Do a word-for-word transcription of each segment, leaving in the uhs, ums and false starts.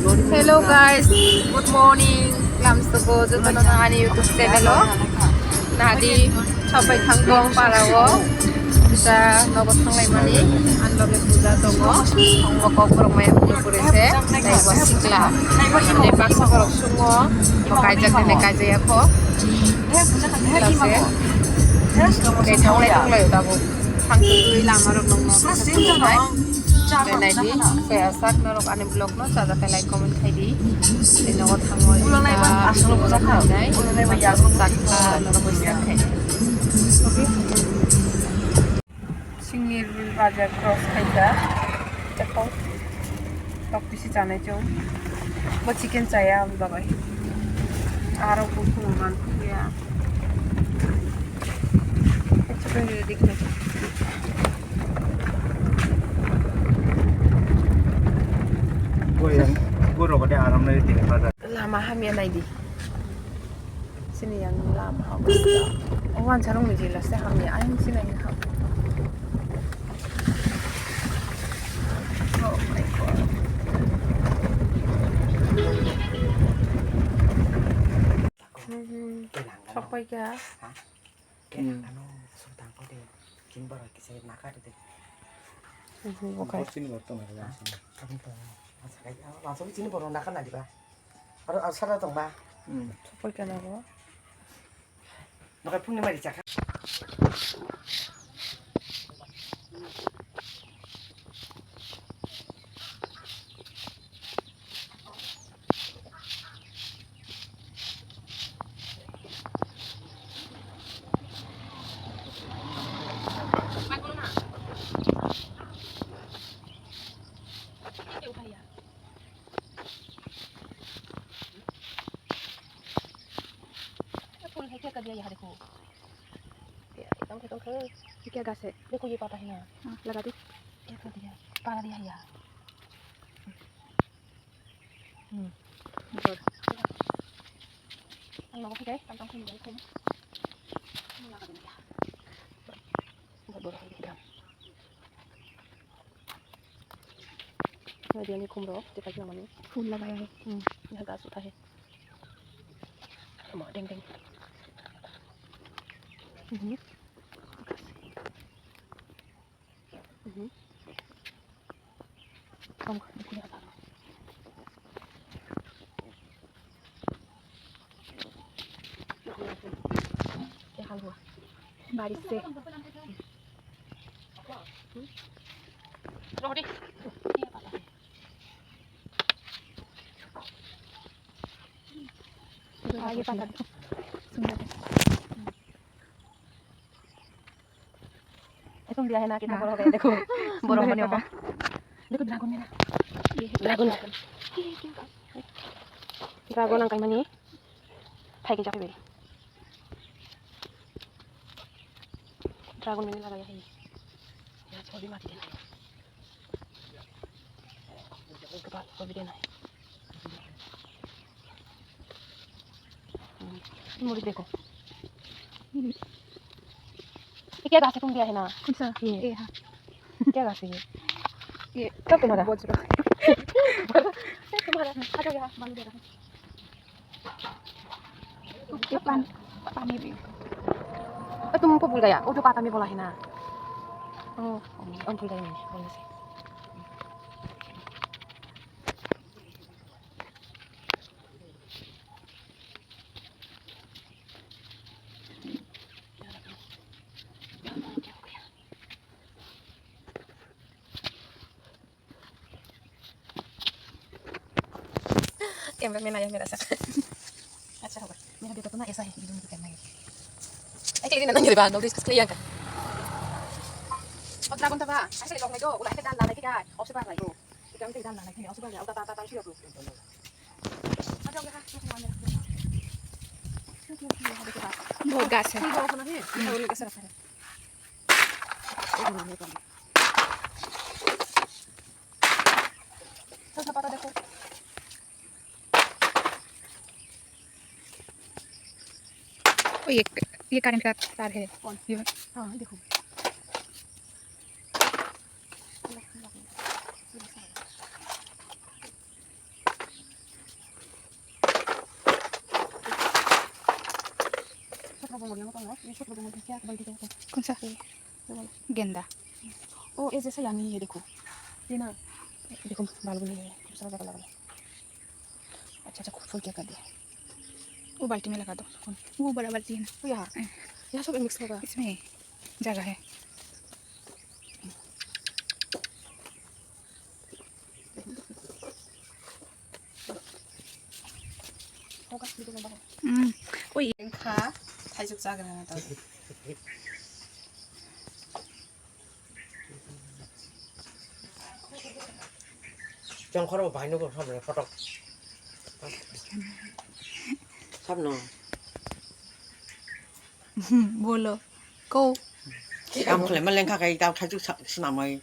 Hello guys, good morning. Lamsoko jotono no ani YouTube channel o. Nadi sapai thang tong para o. Kita nogo thanglai mani. An loge puja tongo. Tongo kok borok maya puri puri se. Tei bo sikla. Tei baksa borok sungo. Bo kaijak tei kaijaya kho. Sikla se. Tei thanglai thanglai o tabuk. Thang twi lama rok nong no. Tei nai di. Tei asak norok ani vlog no chajak khe like comment khai di. Tei nogo thango. Ulo nai ba asolo bujakha. Ulo nai ba yago bujakha. Norok bujakha. Singni bazar cross khaika. Tei kok bisi chanai chwng. Bo chicken chaya ang babai. Aro bo khum man ya. Chicken ready khai. Bo yang, bo rogo de aram nai di bazar. Lama hamya nai di. Sini yang lama. O wan sarong ni jila se hamya. Ayang sini yang ham. Oh my God. Mhm. Sok pai kha. Hmm. Mhm, okay. Chini borok tong nai. Chini borok nakha nai ba. Aro, aro sara tong ba. Hmm. Sok pai kha na bo. Nokai phungni mai ri chakha. ये फूल है क्या, कब दिया यहाँ देखो। ये तंग थे, तंग थे। ये क्या घास है? देखो ये पाता है ना। हाँ, लगा दो। क्या कर दिया? पाला दिया है यहाँ। Hmm. Good. Ang loko kay, tang tang kung kung. Ang laka din ya. Good, good, good. Ngai dia ni khum ro, te kai mani. Phul lagaya hai. Hmm. Ya gas utha hai. Ma deng deng. Mhm. Mhm. बारिश से। ये पता नहीं। सुंदर है। Ekdom dia hai na, kita borok hai, dekho. Borok mani obo. Dekho, dragon mera. Dragon. Dragon ang kaimani. Phai ke jape beri. Dragon mera lagaya hai. Ya, chhodi mati de. Kebal, kebal dia naik. Hmm. Murid देखो। ये क्या घास है, तुम दिया है ना? कौन सा? ये। ये, हाँ। क्या घास है ये? ये कब तुम्हारा? बोझ रहा है। तुम्हारा, आ जाओ यहाँ, बालू दे रहा है। ये पान-, पानी भी। अरे, तुमको भूल गया, वो जो पाता में बोला है ना। ओ, हम भूल गए, मैंने बोलने से। Camera man आया मेरा साथ। अच्छा होगा, मेरा बेटा तो ना ऐसा है, वीडियो में तो करना है। Ay, kaya na nangyari ba? Nagris kas kaya ka. Pag dragon ta ba? Ay, sa ilong na ito. Wala ka dan na nakikita. O, sa bagay ko. Ikaw ang kaidan na nakikita. O, sa bagay. O, tata, tata, siya ko. Ano ka? Ano ka? Ano ka? Ano ka? Ano ka? Ano ka? Ano ka? Ano ka? Ano ka? Ano ka? Ano ka? Ano ka? Ano ka? Ano ka? Ano ka? ओ, ये, ये करंट का तार है। कौन? ये। हाँ, देखो। ये छोटे बच्चों को क्या, बाल्टी क्या होता है? कौन सा? ये, ये वाला। गेंदा। ओ, ये जैसा यानी है, देखो। ये ना, देखो, बाल भी नहीं है, दूसरा जगह लगा लो। अच्छा, अच्छा, फूल क्या कर दिया? वो बाल्टी में लगा दो। कौन? वो बड़ा बाल्टी है ना। वो यहाँ। हाँ। यहाँ सब मिक्स होगा। इसमें जगह है। Hoga, dito na ba? Mm. Uy. Kha, thaijok chagra na to. Chongkhor bo bahai nugo samne photo. Samno. Bolo. Ko. Kam khlai ma lengkha kai, kam khai chu sa-, snamai.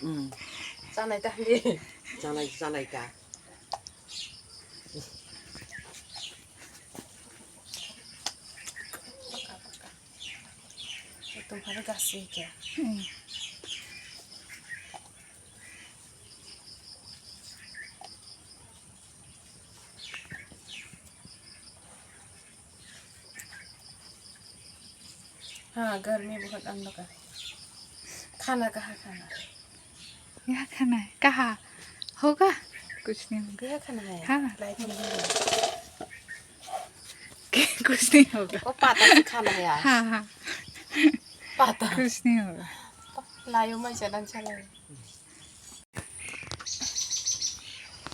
Mm. Chanai ta ni. Chanai, chanai ta. Tum phara gas se kya? Mm. हाँ, घर में बहुत अंधकार है। खाना कहाँ खाना है? यहाँ खाना है। कहाँ? होगा? कुछ नहीं होगा। यहाँ खाना है? हाँ। लाइट में नहीं है। कुछ नहीं होगा। वो पाता से खाना है आज। हाँ, हाँ। पाता। कुछ नहीं होगा। लायो मैं चलन चलन।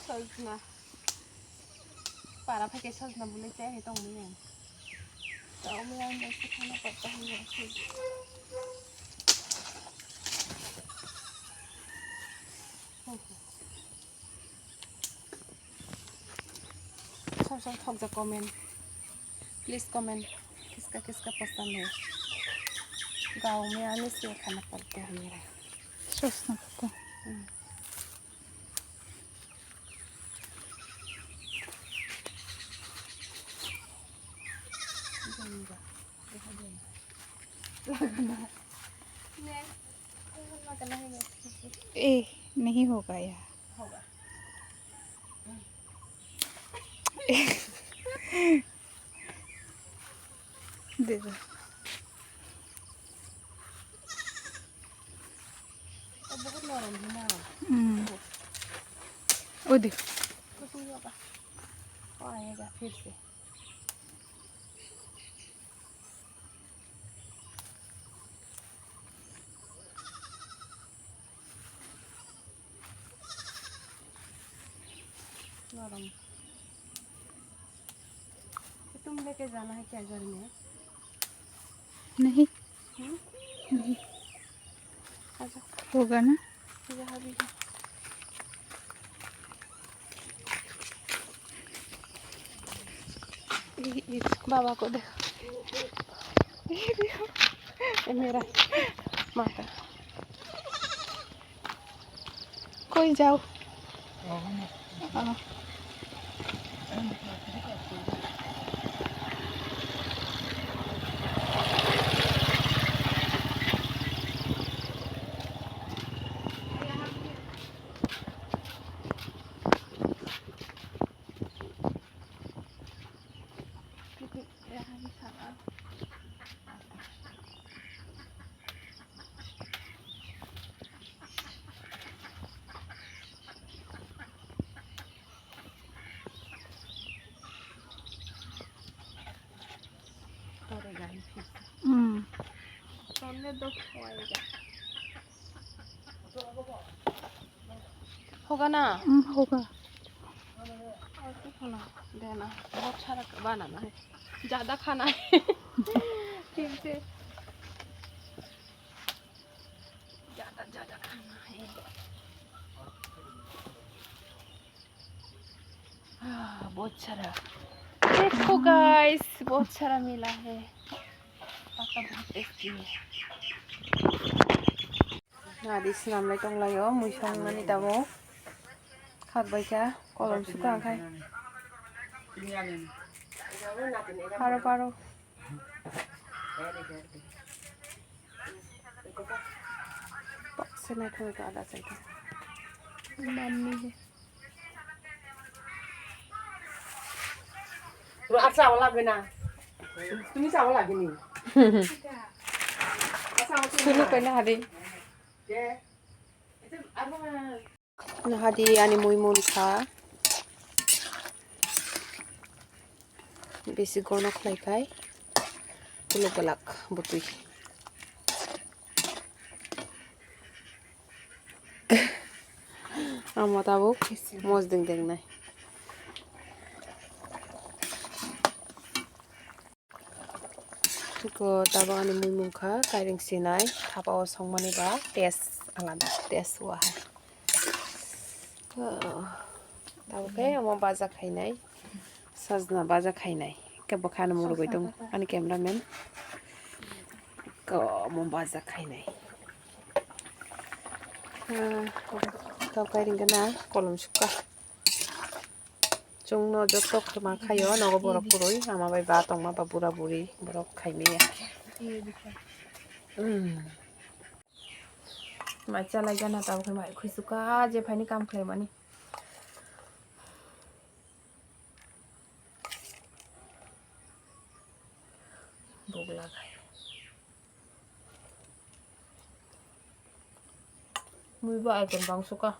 Sojna. Para phai khe sojna bwlwi tei hai tongmani ang. Tongmani ang bai se khana patta hwnwi ang se. Som som thokjak comment. Please comment. Kiska kiska pasand hai. Gaon mein aane se khana patta hwnwi. Sojna patta. Hmm. ए, नहीं होगा यार। होगा। दे दो। बहुत नरम है ना। हम्म। ओ दे। कुछ नहीं होगा। वो आएगा फिर से। नरम। तुम लेके जाना है क्या घर में? नहीं। हम्म? नहीं। आजा। होगा ना? आजा, अभी। ये, ये बाबा को देखो। ये देखो। ये मेरा माता। कोई जाओ। हाँ। हम्म। होगा ना? हम्म, होगा। और कुछ होना देना, बहुत सारा बनाना है, ज्यादा खाना है। ठीक से ज्यादा ज्यादा खाना है। आह, बहुत सारा। देखो गाइस, बहुत सारा मिला है। पत्ता बहुत टेस्टी है। Nadi swnamlai tonglaio, mui songmani tamo. Khakbaikha, kolom sukha ang khai. Paro, paro. Bokse naithok ada chaikha. Manni je. Ro, ar chawla bena. Tumi chawla gini. Sunu kaina hari. Nahadi ani mui mun kha. Bisi gono khlai khai. Tuluk belak butui. Amo tabuk mosdeng dengnai. Ko tabuk ani mui mungkha kairing sinai, thapa o songmani ba test alada, test wa hai. Ko tabuk khe omo baja khainai, sajna baja khainai. Khe bo khe ano murugwi tong ani cameraman. Ko omo baja khainai. Tabuk kairing gana kolom sukha. Chwngno joto khwma khaio, nogo borok kwrwi, ama bai ba tongma ba bura buri borok khaimaya. Mai chalai gana tabuk khe mai khwi sukha je phaini kam khlaimani. Bugla khai. Mui bo item bang sukha.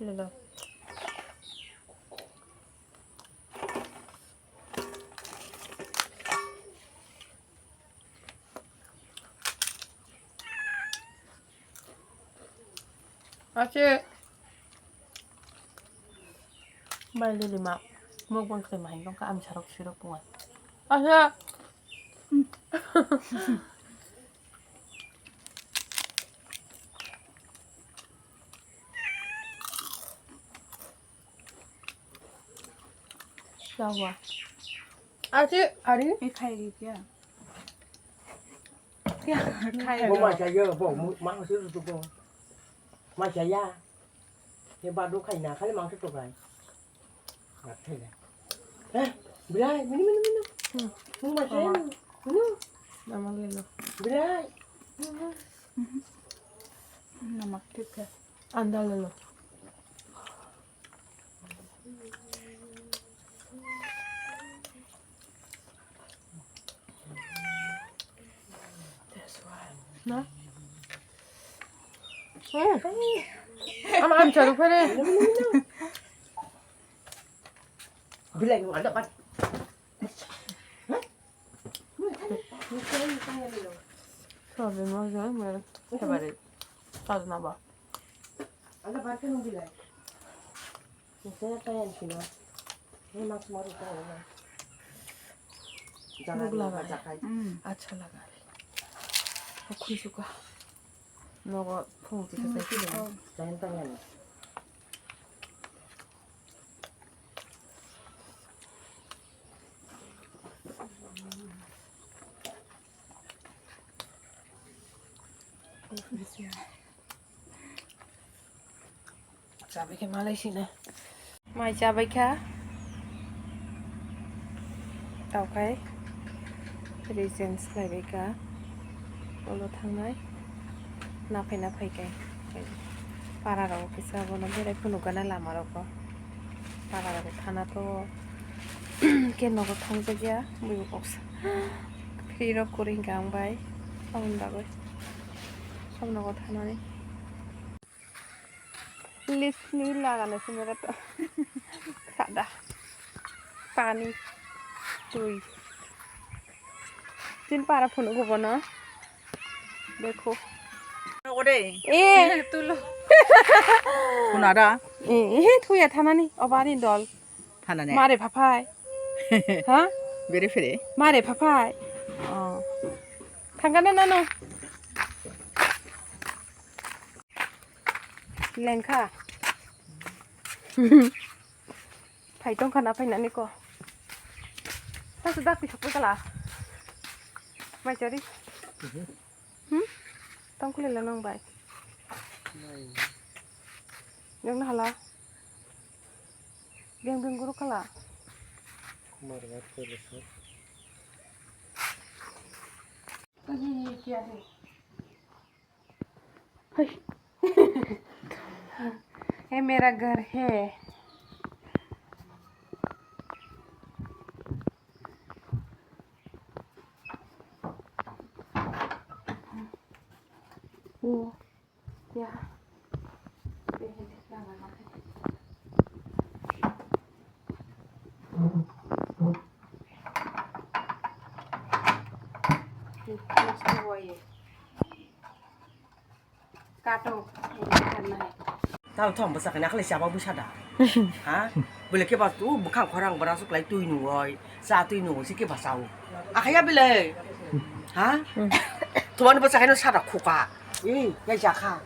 Lelo. Ache. Bai lili ma. Mukbang khlai ma hai nongkha, ang sarok sirok punga. Asa. Sawa. Ache, ari. E khai ri kya? Kya khai ri? Bo ma cha yo, bo mu-, ma se tu ko. Ma cha ya. Ye ba do khai na, khali ma se to khai. Rat khai na. Eh, bilai, mini, mini, mini. Hmm. Mini ma cha ya. Mama. Mini. Nama le lo. Bilai. Namak thik hai. Anda le lo. That's why. Na? Hmm. Ama am charu phare. Bilai ada kan. Sobe mo jang mer febare. Tadna ba. Ada barke nung bilai. Nusaya kaya sino. Ini mak semua rupa ya. Jangan Buk laga. Baca kai. Hmm. Acha laga. Khwi suka. Nogo phung tisa sai kilo. Jangan tangan. Chabai khe malai sina. Mai chabai kha. Tao khai. Reasons khlaibai kha. Olo thangnai. Naphai naphai khe. Para rok kisa bono berai phunuk gana lama rogo. Para rogo thana to ke nogo thangjakya. Buibo koksa. Free rok kwrwi hinkha ang bai. Aboni bagwi. Som nogo thanani. List ni lagana se mera to. Sada. Pani. Tui. Tin para phunuk bono. Dekho. Ore. Eh, tulo. Khuna da. Eh, eh, thuya thanani. Obani dol. Thanani. Mare phaphai. Ha? Bere phere. Mare phaphai. Oh. Thangana nano. Lengkha. Phai tongkha na phainani ko. Tasu dak pisok kala. Mai chari. Hmm? Tongkule la nong bai. Nong na hala. Beng beng guru kala. Kumar gat ko lesu. ये मेरा घर है। Oh, ya. Kato. Tal thom bwsa khe nakhwlai chaba bwsa da. Ha? Bwle khe ba tu bwkhang khorang bwra suklai twi nungoi, cha twi nungoi se khe ba chao. Akhaya bwle. Ha? Thumani bwsa khe no sada khuka. Ei, yai jakha.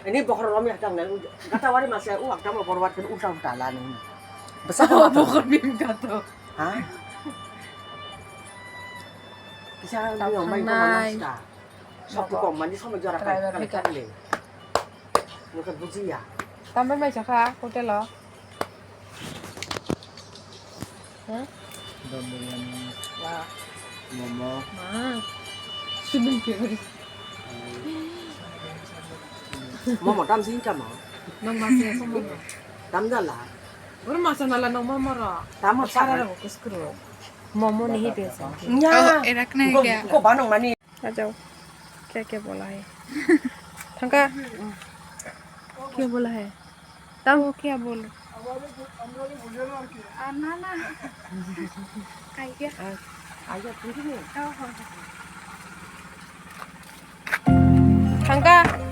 Ini bokhor romi hatang nai. Gata wari masa u akta mo borwat khe ulta ulta la nung. Bwsa khe ma to. Bokhor bim kato. Ha? Kisa ni omai ko mana sta. Sokti kok mani somoi jora kai kale kale. Nokha bujiya. Tambai mai chakha hotel o. Huh? Dum biryani. Wah. Momo. Ma. Sini kiri. Momo tam sing kamo. Nong masih aku momo. Tam jala. Ur masa nala nong momo ro. Tamo sara ro kuskuru. Momo ni hi pesa. Nya. Oh, erak na ko, kya? Ko banong mani. आ जाओ, क्या क्या बोला है? थंका, क्या बोला है? तब वो क्या बोल? आ, ना, ना। आ गया। आ, आ गया, ठीक है। हाँ, हाँ, हाँ। थंका।